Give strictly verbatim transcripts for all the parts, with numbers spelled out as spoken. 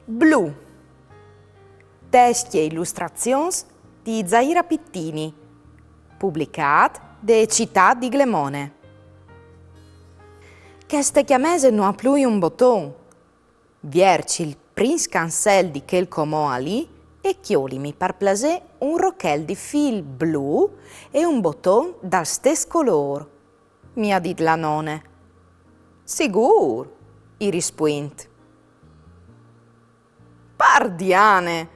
Blu. Test e ilustrazions di Zaira Pittini, publicât de Citât di Glemone. Cheste cjamese no à plui un boton. Vierç il prin scansel di chel comò alì e cjolimi par plasê un rochel di fîl blu e un boton dal stes colôr, mi à dit la none. Sigûr, i rispuint. Pardiane,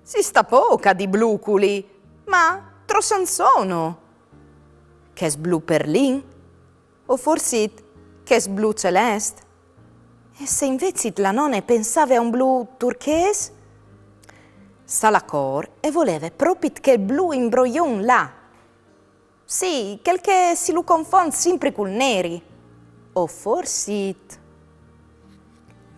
si sta pôc a dî blu culì, ma trops a 'nd sono? Chest blu perlin? O forsit chest blu celest? E se invezit la none e pensave a un blu turchês? Salacor e voleve propit chel blu imbroion là. Sì, chel che si lu confont simpri cul neri. O forsit...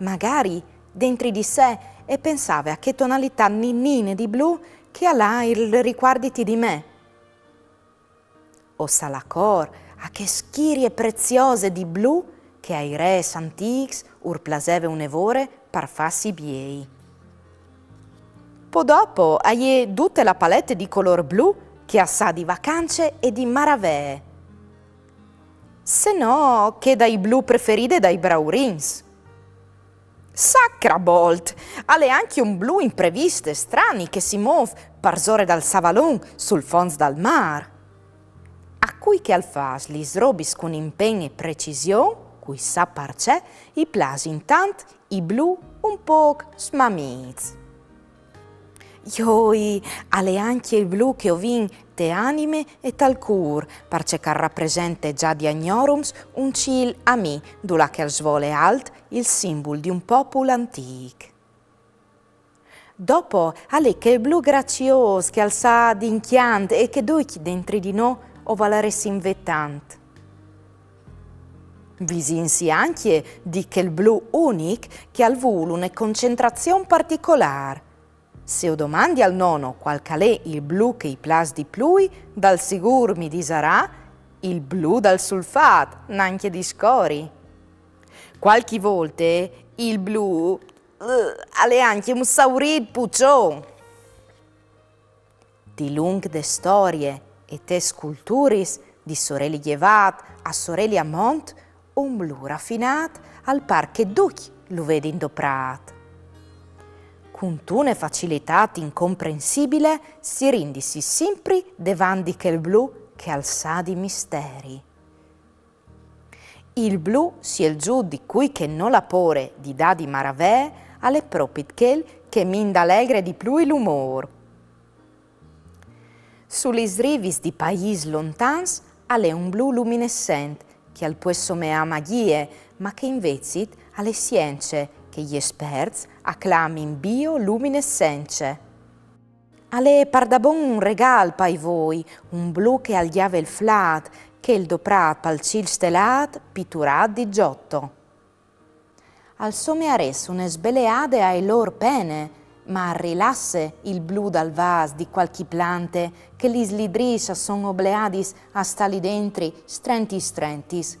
Magari, dentri di se, e pensave a chê tonalitât ninine di blu che al à il ricuarditi di me. O salacor, a chê schirie preziose di blu che ai rês antîcs ur plaseve une vore par fâsi biei. Po dopo a je dute la palete di colôr blu che e sa di vacance e di maravee. Se no, chê dai blu preferide dai braurins. Sacrabolt! Al è ancje un blu imprevist e strani che si môf parsore dal savalon sul fonts dal mâr. A cui che al fâs lis robis cun impen e precision, cui sa parcè, i plasin tant i blu un pôc smamîts. Joi, al è ancje il blu che o vin te anime e tal cûr, parcè che al rapresente za di agnorums un cîl amì, dulà che al svole alt il simbul di un popul antîc. Dopo al è chel blu graciôs che al sa di incjant e che ducj dentri di nô o valaressin vê tant. Visìnsi ancje di chel blu unic che al vûl une concentrazion particolâr. Se o domandi al nono cuâl che al è il blu che i plâs di plui, dal sigûr mi disarà: il blu dal sulfât, nancje discori. Cualchi volte il blu, eh, al è ancje un saurît puçon. Dilunc de storie e tes culturis, di soreli jevât a soreli a mont, un blu rafinât al pâr che ducj lu vedin doprât. Cuntune facilitât incomprensibile si rindisi simpri devant di chel blu che al sa di misteri. Il blu, sielzût di cui che nol à pôre di dâ di maravee, al è propit chel che mi indalegre di plui l'umôr. Su lis rivis di paîs lontans al è un blu luminessent, che al pues someâ magjie, ma che invezit al è sience, che i esperts a clamin bioluminessence. Al è pardabon un regâl pai voi, un blu che al gjave il flât, chel doprât pal cîl stelât, piturât di Giotto. Al somearès une sbeleade ae lôr pene, ma al rilasse il blu dal vâs di cualchi plante che lis lidrîs a son obleadis a stâ li dentri strentis strentis.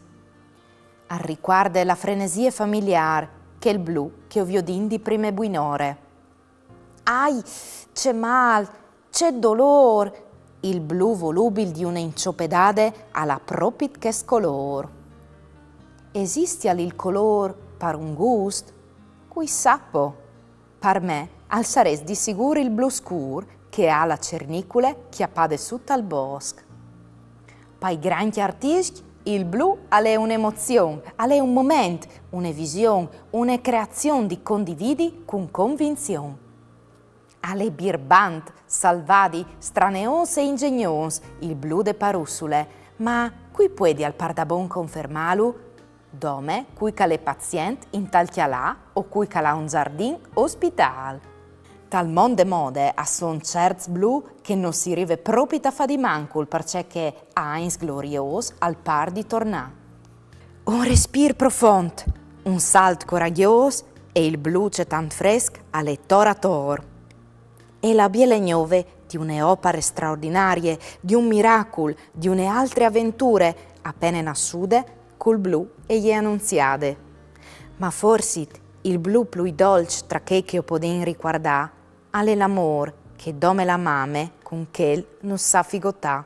Al ricuarde la frenesie familiâr, chel blu che o viodìn di prime buinore. Ai, ce mâl, ce dolôr! Il blu volubil di une inciopedade al à propit chest colôr. Esistial il colôr par un gust? Cui sa po? Par me al sarès di sigûr il blu scûr che e à la cernicule cjapade sù tal bosc. Pai grancj artiscj il blu al è une emozion, al è un moment, une vision, une creazion di condividi cun convinzion. Al è birbant, salvadi, straneôs e ingegnôs il blu de parussule, ma cui puedial pardabon confermâlu? Dome cui che al è pazient intal cjalâ o cui che al à un zardin ospitâl. Tal mont de mode a son cierts blu che no si rive propit a fâ di mancul, parcè che a agns gloriôs al pâr di tornâ. Un respîr profont, un salt coragjôs e il blu cetant fresc al è ator ator. E la biele gnove di une opare straordinarie, di un miracul, di une altre aventure, a pene nassude, cul blu e je anunziade. Ma forsit Il blu plui dolç tra chei che o podìn ricuardà al è l'amôr che dome la mame cun chel nus sa figotà.